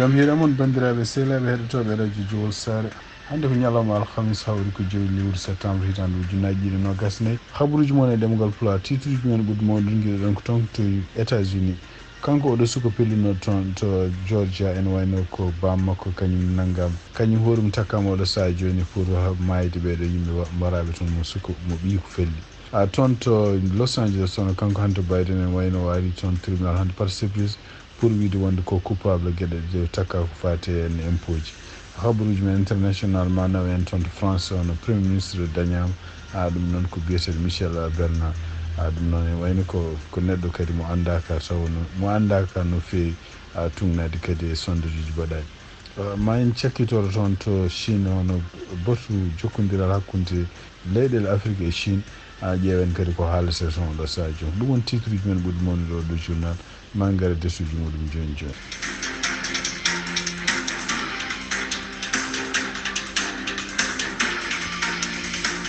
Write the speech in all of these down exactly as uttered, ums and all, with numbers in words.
Jam hiire mon, banndiraaɓe sehilaaɓe heɗotooɓe radio Jowol Saare. Hannde ko ñalawma alhamis, hawri ko joyi lewru septembre, hitaande ujunnaji ɗiɗi nogas nayi. Habaruuji mon e ɗemngal Pulaar, titruuji men ɓurɗi mawɗi, ngiɗoɗen ko toon to États-Unis. Kanko oɗo suka pellunoo toon to Georgia, ene wayno ko baam makko kañum nanngaama. Kañum hoore mum takkaama oɗo sahaa jooni pour maayde ɓeeɗo yimɓe wa-, mbaraaɓe toon mo suka, mo ɓiyi ko felli. A toon to Los Angeles toon, kanko Hunter Biden ene wayno o ari toon tribunal hannde par surprise pour wiide wonde ko coupable geɗe ɗe takka ko faati en impôt ji. Habaruuji men international ma nawa en toon to France, hono Premier Ministre dañaama, a ɗum noon ko biyeteeɗo Michel Bernard. A ɗum noon ene wayno ko, ko neɗɗo kadi mo anndaaka taw no, mo anndaaka no feewi, a tugnaade kadi e sondage uji baɗaaɗi. Uh, ma en cakkitoro toon to Chine, hono batu jokkondiral hakkunde leyɗeele Afrik e Chine, a ƴeewen kadi ko haalete toon ɗo Sadio. Ɗum woni titruuji men ɓurɗi mawnude oo ɗo journal. Ma en ngar e desuuji muɗum jooni jooni.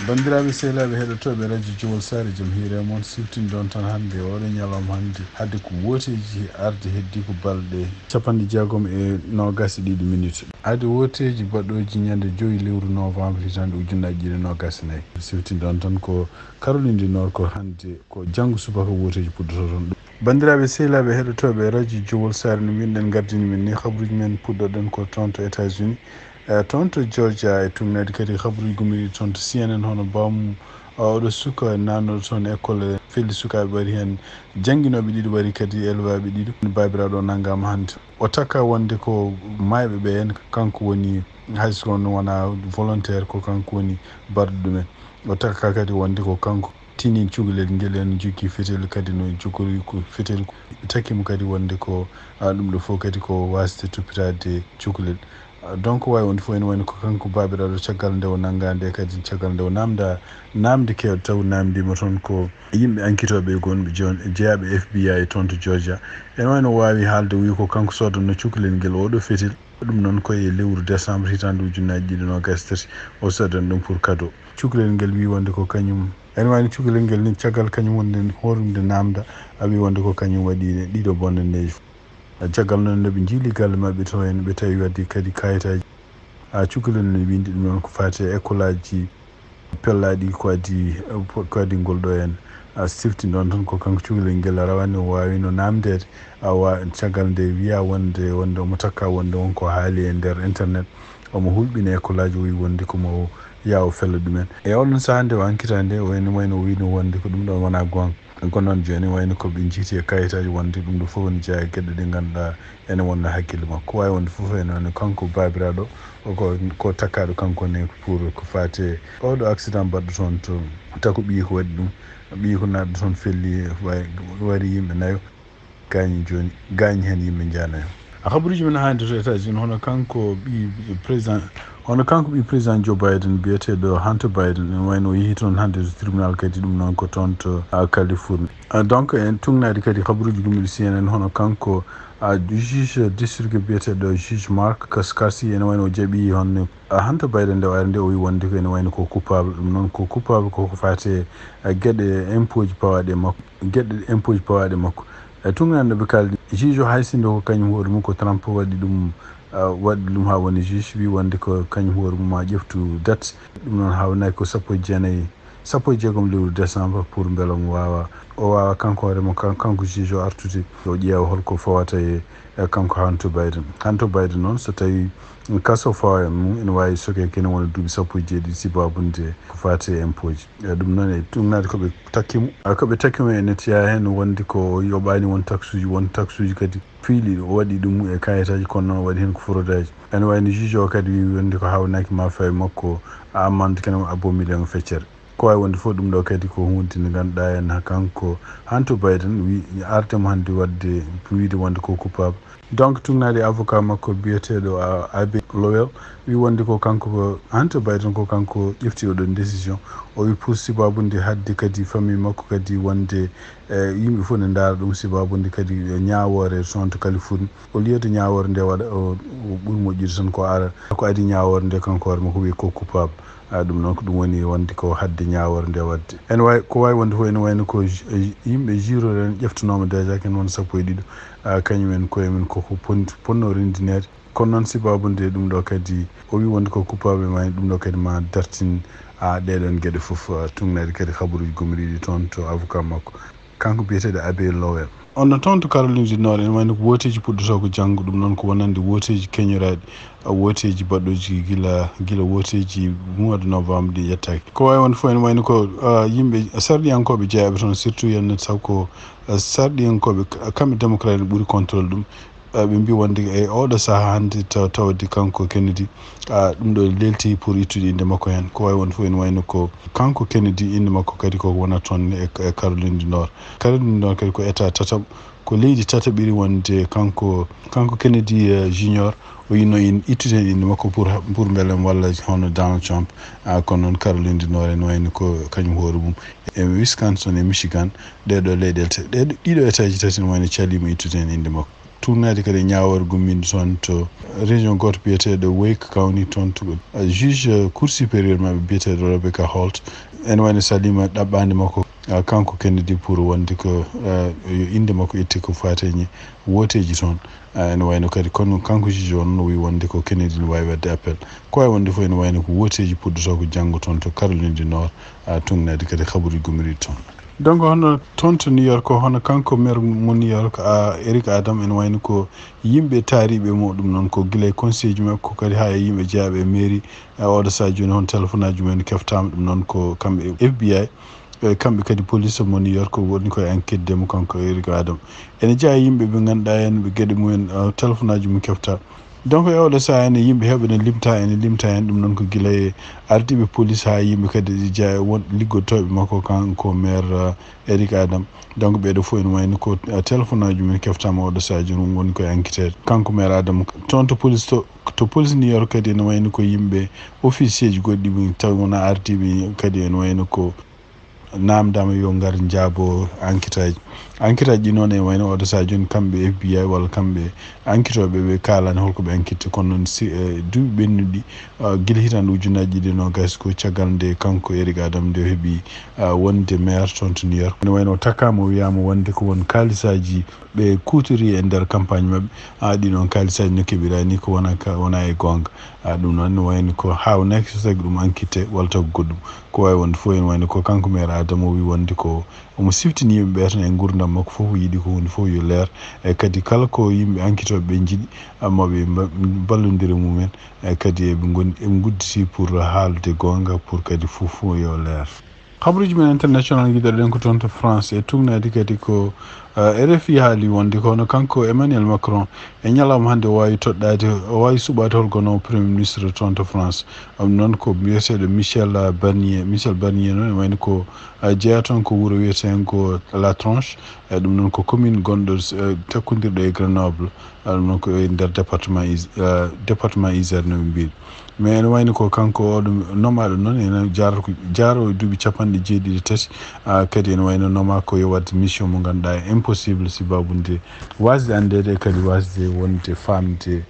Banndiraaɓe sehilaaɓe heɗotooɓe radio Jowol Saare, jam hiire mon, siftinde on tan hannde, oɗo ñalawma hannde, hade ko wooteeji arde heddi ko balɗe capanɗe jeegom e noogas e ɗiɗi minutes. Ade wooteeji baɗooji ñande joyi lewru novembre hitaande ujunnaji ɗiɗi noogas e nayi. Siftinde on tan ko Caroline du Nord, ko hannde, ko janngo subaka wooteeji puɗɗotoo toon. Banndiraaɓe sehilaaɓe heɗotooɓe radio Jowol Saare, no mbiyɗen gardini men ni, habaruuji men puɗɗoɗen ko toon to États-Unis, e toon to Georgia, e tugnaade kadi habaruuji gummiiɗi toon to C N N, hono baamu, a, oɗo suka naannoɗo toon école, felli sukaaɓe ɓari heen jannginooɓe ɗiɗo, ɓari kadi elwaaɓe ɗiɗo. Baabiraaɗo o nanngaama hannde. O takka wonde ko maayɓe ɓe en, kanko woni, hay so kono wonaa volontaire, ko kanko woni barduɗo ɗumen. O takka kadi wonde ko kanko tini cukalel ngel, en jokki fetel kadi no jokori ko fetel. Takki mo kadi wonde ko, a, ɗum ɗo fof kadi ko wasde toppitaade cukalel. A, donc, waawi wonde fof ene wayno ko kanko baabiraaɗo, caggal nde o nanngaa nde kadi, caggal nde o naamndaa naamnde keewɗe, taw naamndiima toon ko yimɓe ankitooɓe gonɓe joon, jeyaaɓe F B I toon to Georgia. Ene wayno waawi haalde, o wi ko kanko soodanno cukalel ngel, oɗo fetel. Ɗum noon ko e lewru décembre hitaande ujunnaji ɗiɗi noogas e tati, o soodani ɗum pour cadeau. Cukalel ngel wi wonde ko kañum, ene wayno cukalel ngel ni, caggal kañum wonde hoore mum nde naamnda, a wi wonde ko kañum waɗi ɗiɗo bonde ndeejo. Caggal noon nde ɓe njiili galle maɓɓe to en, ɓe tawi wadde kadi kayitaaji. A, cukalel ne windi ɗum noon ko faati e école aji pellaaɗi ko adii, ko adii ngol ɗo en. A, sifti noon tan ko kanko cukalel ngel rawani o waawino naamndeede. Awa, caggal nde wiya wonde, wonde omo takka wonde won ko haali e nder internet, omo hulɓina école aji, o wi wonde ko mo yaha o fella ɗumen. E oɗon sahaa nde o ankita nde, o ene wayno o wino wonde ko ɗum ɗo wona goonga. Kono noon jooni wayno ko ɓe njiiti e kayitaaji wonde ɗum ɗo fof ne jeyaa e geɗe ɗe ngannduɗaa ene wonna hakkille makko. Ko waawi wonde fof ene wayno kanko baabiraaɗo o ko, ko takkaaɗo kanko ne pour ko faati e oɗo accident baɗɗo toon to Tako ɓiyi ko waɗi ɗum. Ɓiyi ko naatɗo toon felli, wa-, wari yimɓe nayo. Gaañi jooni, gaañi heen yimɓe njaanayo. A habaruuji men hannde to États-Unis, hono kanko ɓii président, hono kanko ɓii président Joe Biden, biyeteeɗo Hunter Biden, ene wayno o yehi toon hannde to tribunal kadi, ɗum noon ko toon to, a, Californie. A, donc, en tugnaade kadi habaruuji gummiiɗi C N N, hono kanko, a, juge district biyeteeɗo juge Mark Cassidy, ene wayno o jaɓi honno, a, Hunter Biden nde o ari nde, o wi wonde ko ene wayno ko coupable, ɗum noon ko coupable ko ko faati e, a, geɗe impôt ji pawaaɗi e makko, geɗe impôt ji pawaaɗi e makko. E tugnaade no ɓe kaaldi, juge o hay sinno ko kañum hoore mum ko Trump waɗi ɗum, a, waɗi ɗum haa woni juge, wi wonde ko kañum hoore mum maa ƴeftu date. Ɗum noon haawnaaki ko sappo e jeenayi, sappo e jeegom lewru décembre pour mbela omo waawa, o waawa kanko hoore mum, kan-, kanko juge o artude, o ƴeewa holko fawata e, e kanko Hunter Biden. Hunter Biden noon, so tawi kaso fawa e mum, ene waawi soke kene wona duuɓi sappo e jeeɗiɗi, sibaabu nde ko faati e impôt ji. E ɗum noon, e tugnaade ko ɓe takki mo, a, ko ɓe takki mo ene jeyaa heen wonde ko o yoɓaani won taxe uji, won taxe uji kadi piili o waɗi ɗum e kayitaaji, kono noon o waɗi heen ko fraude aji. Ene wayno juge o kadi wi wonde ko haawnaaki ma fay makko amande kene abo million feccere. Ko waawi wonde fof ɗum ɗo kadi ko huunde nde ngannduɗaa en, kanko Hunter Biden wi arde mo hannde waɗde, wiide wonde ko coupable. Donc, tugnaade avocat makko biyeteeɗo, a, Abe Lowell, wi wonde ko kanko, ko Hunter Biden ko kanko ƴefti oɗon décision. O wi pour sibaabu nde haɗde kadi famille makko kadi wonde, e, yimɓe fof ne ndaara ɗum, sibaabu nde kadi, e, ñaawoore toon to Californie. Au lieu de ñaawoore nde waɗa, o, o ɓuri moƴƴude tan ko ara ko adii ñaawoore nde kanko hoore makko wi ko coupable. A, ɗum noon ko ɗum woni wonde ko haɗde ñaawoore nde waɗde. Ene waawi, ko waawi wonde fof ene wayno ko ju-, yimɓe jury o en ƴeftanooma déjà ken won sappo e ɗiɗo. A, kañum en koye mum koko pon-, ponno renndineede. Kono noon, sibaabu nde ɗum ɗo kadi, o wi wonde ko coupable, ma ɗum ɗo kadi ma dartin, a, ɗeɗon geɗe fof, a, tugnaade kadi habaruuji gomriiɗi toon to avocat makko. Kanko biyeteeɗo Abbé Lowell. On no toon to Caroline du Nord, ene wayno ko wooteeji puɗɗotoo ko janngo, ɗum noon ko wonande wooteeji keñoraaɗi, a, wooteeji baɗɗooji gila, gila wooteeji mois de novembre ɗi yettaaki. Ko waawi wonde fof ene wayno ko, a, yimɓe sarɗiyankooɓe jeyaaɓe toon, surtout yenne, sabu ko, a, sarɗiyankooɓe, ka-, kamɓe démocrate ɓuri contrôle ɗum. Eh, ɓe mbi wonde e oɗo sahaa hannde taw-, tawde kanko Kennedy, a, ɗum ɗo leelti pour ittude innde makko heen. Ko waawi wonde fof ene wayno ko kanko Kennedy innde makko kadi ko wonata toon e, e Caroline du Nord. Caroline du Nord kadi ko état tataɓo, ko leydi tataɓiri wonde kanko, kanko Kennedy, eh, Junior, o yinno in-, ittude heen innde makko pour, pour mbele mo walla hono Donald Trump. A, kono noon Caroline du Nord ene wayno ko kañum hoore mum. E Wisconsin e Michigan, ɗee ɗo leyɗeele ta-, ɗee ɗo, ɗiɗo état ji tati ene wayno caliima ittude heen innde makko. Tugnaade kadi e ñaawoore gummiinde toon to région gooto biyeteeɗo Wake County toon to, a, juge, a, Cour supérieure maɓɓe biyeteeɗo Rebecca Holt. Ene wayno saliima ɗaɓɓaande makko, a, kanko Kennedy pour wonde ko, a, yo innde makko itte ko faati e wooteeji toon. A, ene wayno kadi kono kanko juge on no wi wonde ko Kennedy ne waawi waɗde appel. Ko waawi wonde fof ene wayno ko wooteeji puɗɗotoo ko janngo toon to Caroline du Nord, a, tugnaade kadi habaruuji gomriiɗi toon. Donc, hono toon to New York, ko hono kanko maire mo New York, a, Eric Adams, ene wayno ko yimɓe taariiɓe mo, ɗum noon ko gila e conseil ji maɓɓe, ko kadi haa e yimɓe jeyaaɓe e mairie, e oɗo sahaa jooni, hono téléphone aji mumen keftaama, ɗum noon ko kamɓe F B I, e kamɓe kadi police mo New York woni koye enquête de mo kanko Eric Adams. Ene jeyaa e yimɓe ɓe ngannduɗaa en, ɓe geɗe mumen, a, téléphone aji mum kefta. Donc, e oɗo sahaa ene yimɓe heɓe ne limta, ene limta heen, ɗum noon ko gila e ardiiɓe police haa yimɓe kadi ɗi jeyaa e won liggotooɓe makko kanko maire, uh, Eric Adams. Donc, ɓeeɗo fof ene wayno ko, uh, téléphone aji mum keftama oɗo sahaa jooni, ɗum woni koye enquête. Kanko maire Adams toon to police to, to police New York kadi ene wayno ko yimɓe officier ji goɗɗi mum tawi wonaa ardiiɓe kadi ene wayno ko naamndaama yo ngar njaabo enquête aji. Enquête aji ɗi noon e wayno oɗo sahaa jooni kamɓe F B I walla kamɓe enquêtooɓe ɓe kaalani holko ɓe enquête, kono noon si, eh, duuɓi ɓennuɗi, ah, gila hitaande ujunnaji ɗiɗi e noogas ko caggal nde kanko Eric Adams nde o heɓi, ah, wonde maire toon to New York. Ene wayno o takkaama o wiyaama wonde ko won kaalisaaji ɓe kuutori e nder campagne maɓɓe. Ah, ɗi noon kaalisaaji no keɓiraa ni ko wona ka, wona e goonga. Ah, ɗum noon ne wayno ko haawnaaki so tagi ɗum enquête walla taw ko goɗɗum. Ko waawi wonde fof ene wayno ko kanko maire Adams o wi wonde ko omo siftini yimɓe ɓe tan e nguurndam makko fof, o yiɗi ko huunde fof yo leer. E kadi kala ko yimɓe enquêtooɓe ɓe njiɗi, ah, maɓe mba-, mballondira mumen. E kadi eɓe ngon-, eɓe ngudditi pour haalde goonga, pour kadi fof fof yo leer. Habaruuji men international, ngiɗoɗen ko toon to France, e tugnaade kadi ko, eh, R F I haali wonde ko hono kanko Emmanuel Macron e ñalawma hannde o waawi toɗɗaade, o waawi suɓaade hol gonoowo Premier Ministre toon to France. Ɗum noon ko biyeteeɗo Michel, eh, Barnier. Michel Barnier noon e wayno ko, eh, jeyaa toon ko wuro wiyeteengo La Tronche. E ɗum noon ko commune gonɗo, eh, takkondirɗo e Grenoble. Eh, ɗum noon ko e nder département Is-, eh, département Isère no ɓe mbiyi. Mais ene wayno ko kanko oɗo nomaaɗo noon, ene jaarata ko, jaaroo e duuɓi capanɗe jeeɗiɗi e tati, ah, kadi ene wayno nomaa ko yo waɗde mission mo ngannduɗaa impossible, sibaabu nde waasde anndeede e kadi waasde wonde faamde.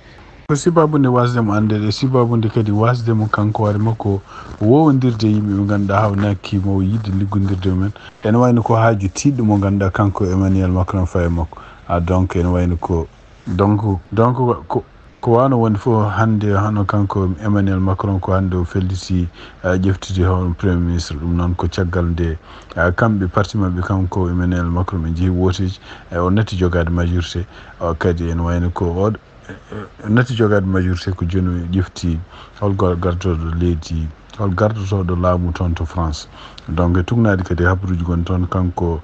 Ko sibaabu nde waasde mo anndeede, sibaabu nde kadi waasde mo kanko hoore makko wowondirde e yimɓe ɓe ngannduɗaa haawnaaki mo yiɗde liggondirde e mumen. Ene wayno ko haaju tiiɗɗo mo ngannduɗaa kanko Emmanuel Macron faye makko. Ah, donc ene wayno ko, donc, donc ko, ko waawno wonde fof hannde, hono kanko Emmanuel Macron ko hannde o felliti, ah, ƴeftude hono Premier Ministre. Ɗum noon ko caggal nde, ah, kamɓe parti maɓɓe, kanko Emmanuel Macron, ɓe njehi wooteeji, eh, o natti jogaade majorité. O kadi ene wayno ko oɗo, eh, eh, natti jogaade majorité ko jooni o ƴefti hol gar-, gardoɗo leydi, hol gardotooɗo laamu toon to France. Donc, e tugnaade kadi habaruuji gonɗi toon, kanko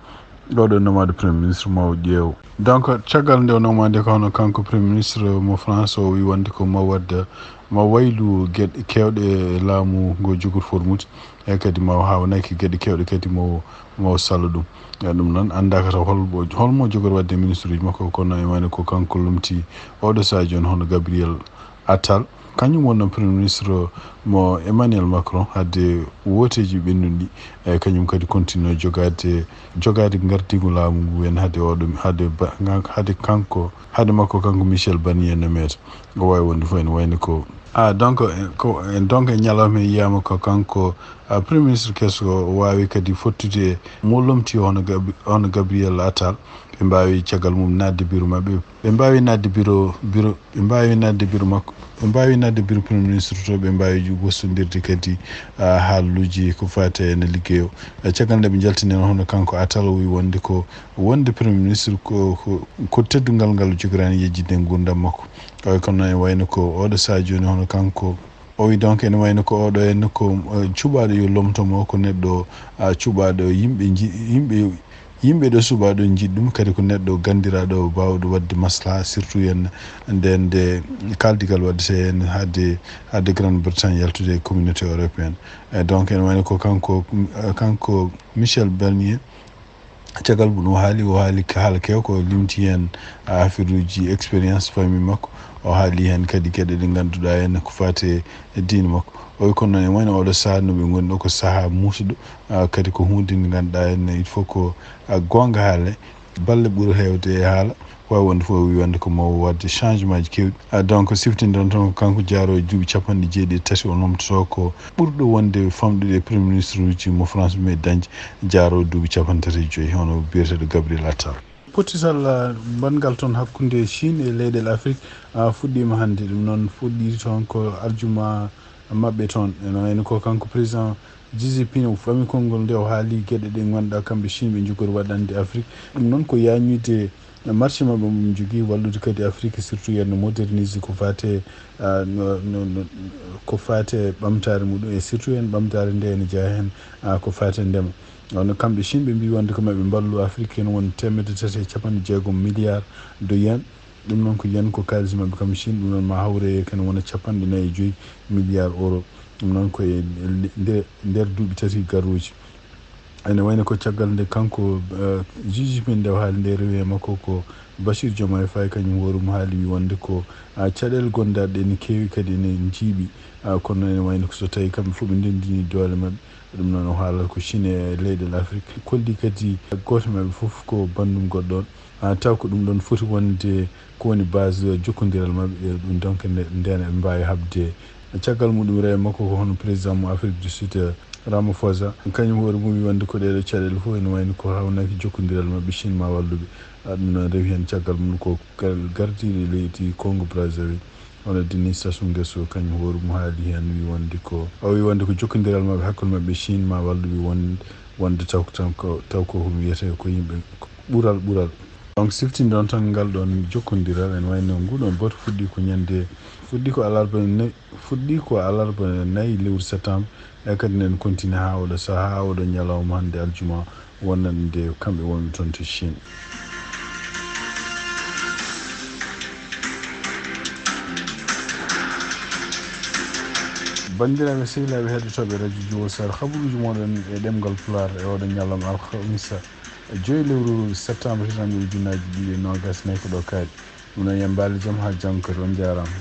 oɗo nomaaɗo Premier Ministre ma o ƴeew. Donc, caggal nde o nomaande ko hono kanko Premier Ministre mo France o wi wonde ko ma wadda, ma waylu geɗe keewɗe e laamu ngo jogori formude. E kadi ma o haawnaki geɗe keewɗe kadi mo, mo sala ɗum. E ɗum noon anndaaka taw hol-, holmo jogori waɗde ministre uji makko, kono e wayno ko kanko lomti oɗo sahaa jooni hono Gabriel Attal. Kañum wonno Premier Ministre mo Emmanuel Macron, hadde wooteeji ɓennuɗi, e kañum kadi continue jogaade, jogaade ngardiigu laamu ngu en hadde oɗo, hadde ba-, hadde kanko, hadde makko kanko Michel Barnier no meeto. O waawi wonde fof ene wayno ko, ah, donc, eh, ko, eh, donc e ñalawma e yiyaama ko kanko, ah, Premier Ministre keso o waawi kadi fottude e mo lomti o hono Gab-, hono Gabriel Attal. Ɓe mbaawi caggal mum naatde biro maɓɓe. Ɓe mbaawi naatde biro, biro, ɓe mbaawi naatde biro makko. Ɓe mbaawi naatde biro Premier Ministre to, ɓe mbaawi wostondirde kadi, ah, haaluuji ko faati e no liggey o. Eh, caggal nde ɓe njaltini en, hono kanko Attal o wi wonde ko, wonde Premier Ministre ko, ko, ko teddungal ngal jogiraani yejjitde nguurndam makko. Eh, kono noon e wayno ko oɗo sahaa jooni, hono kanko o wi, donc, ene wayno ko oɗo henna ko, eh, cuɓaaɗo yo lomto mo, ko neɗɗo, ah, cuɓaaɗo yimɓe nji-, yimɓe, yimɓe ɗo suɓaaɗo njiɗi ɗum, kadi ko neɗɗo ganndiraaɗo baawɗo waɗde maslaha, surtout henna nde, nde kaaldigal waɗetee henna hade, hade Grande Bretagne yaltude e Communauté Européenne. Eh, donc, ene wayno ko kanko, eh, kanko Michel Barnier, caggal mum o haali, o haali ka-, haala keew, ko limti heen, ah, affaire uji expérience famille makko, o haali heen kadi geɗe ɗe ngannduɗaa heen ko faati e diine makko. O wi kono noon e wayno oɗo sahaa no ɓe ngoni ɗo ko sahaa muusuɗo, ah, kadi ko huunde nde ngannduɗaa heen il faut ko, ah, goonga haale, balle ɓura heewde e haala, waawi wonde fof o wi wonde ko maw waɗde changement ji keewɗi. Ah, donc, siftinde ɗon tan ko kanko Diaro e duuɓi capanɗe jeeɗiɗi e tati o lomtotoo ko ɓurɗo wonde famɗude e Premier Ministre uji mo France ɓe dañde, Diaro duuɓi capanɗe tati e joyi, hono biyeteeɗo Gabriel Attal. Pottital, ah, banngal toon hakkunde Chine e leyɗeele Afrik, ah, fuɗɗiima hannde. Ɗum noon fuɗɗii toon ko aljuma maɓɓe toon. Ene wayno ko kanko président Xi Jinping o ɓami konngol nde o haali geɗe ɗe ngannduɗaa kamɓe Chine ɓe njogori waɗande Afrik. Ɗum noon ko yaañude marché maɓɓe mo ɓe njogii, wallude kadi Afrik, surtout henna moderniser ko faati e, ah, no, no, no, ko faati e ɓamtaare muɗum, e surtout heen ɓamtaare nde ene jeyaa heen, ah, ko faati e ndema. Wano kamɓe Chine ɓe mbii wonde ko maɓe mballu Afrik heen won teemedde tati e capanɗe jeegom milliards de yen. Ɗum noon ko yen ko kaalis maɓɓe kam Chine, ɗum noon ma hawre e kene wona capanɗe nayi e joyi milliards euro. Ɗum noon ko e le-, nde-, nder duuɓi tati garooji. Ene wayno ko caggal nde kanko, eh, Xi Jinping nde o haali nde rewi e makko ko Bachir Diomaye Faye kañum hoore mum haali wi wonde ko, ah, caɗeele gondaaɗe ɗe ne keewi kadi ene njiiɓi. Ah, kono ene wayno ko so tawi kamɓe fof ɓe ndendini doole maɓɓe, ɗum noon o haalata ko Chine e leyɗeele Afrik. Kolli kadi gooto maɓɓe fof ko banndum goɗɗo on. Ah, taw ko ɗum ɗon foti wonde ko woni base jokkondiral maɓɓe, e ɗum donc nde, ndeen eɓe mbaawi haɓde. Caggal muɗum rewi makko ko hono président mo Afrique du Sud, eh, Ramaphosa. Kañum hoore mum wi wonde ko ɗeeɗo caɗeele fof ene wayno ko hawnaki jokkondiral maɓɓe Chine ma walluɓe. Ah, ɗum noon rewi heen caggal mum ko gar-, gardiiɗo leydi Congo Brazzaville. Hono Denis Sassou Nguesso, kañum hoore mum haali heen, wi wonde ko, o wi wonde ko jokkondiral maɓɓe, hakkunde maɓɓe Chine ma walluɓe won-, wonde taw, taw ko, taw ko ko wiyetee ko yimɓe ɓural, ɓural. Donc, siftinde on tan ngal ɗon jokkondiral, ene wayno ngu ɗon batu fuɗɗi ko ñande, fuɗɗi ko alarba ne-, fuɗɗi ko alarba nayi lewru septembre, e kadi nen continue haa oɗo sahaa, haa oɗo ñalawma hannde aljuma, wonande kamɓe wonɓe toon to Chine. Banndiraaɓe sehilaaɓe heɗotooɓe Radio Jowol Sare, habaruuji mooɗon e ɗemngal Pulaar e oɗo ñalawma alhamisa, joyi lewru septembre, hitan ujunnaaji ɗiɗi e noogas e nayi ko ɗo kaaɗi. Ɗum noon, yambaali jam haa janngo kadi, on njaaraama.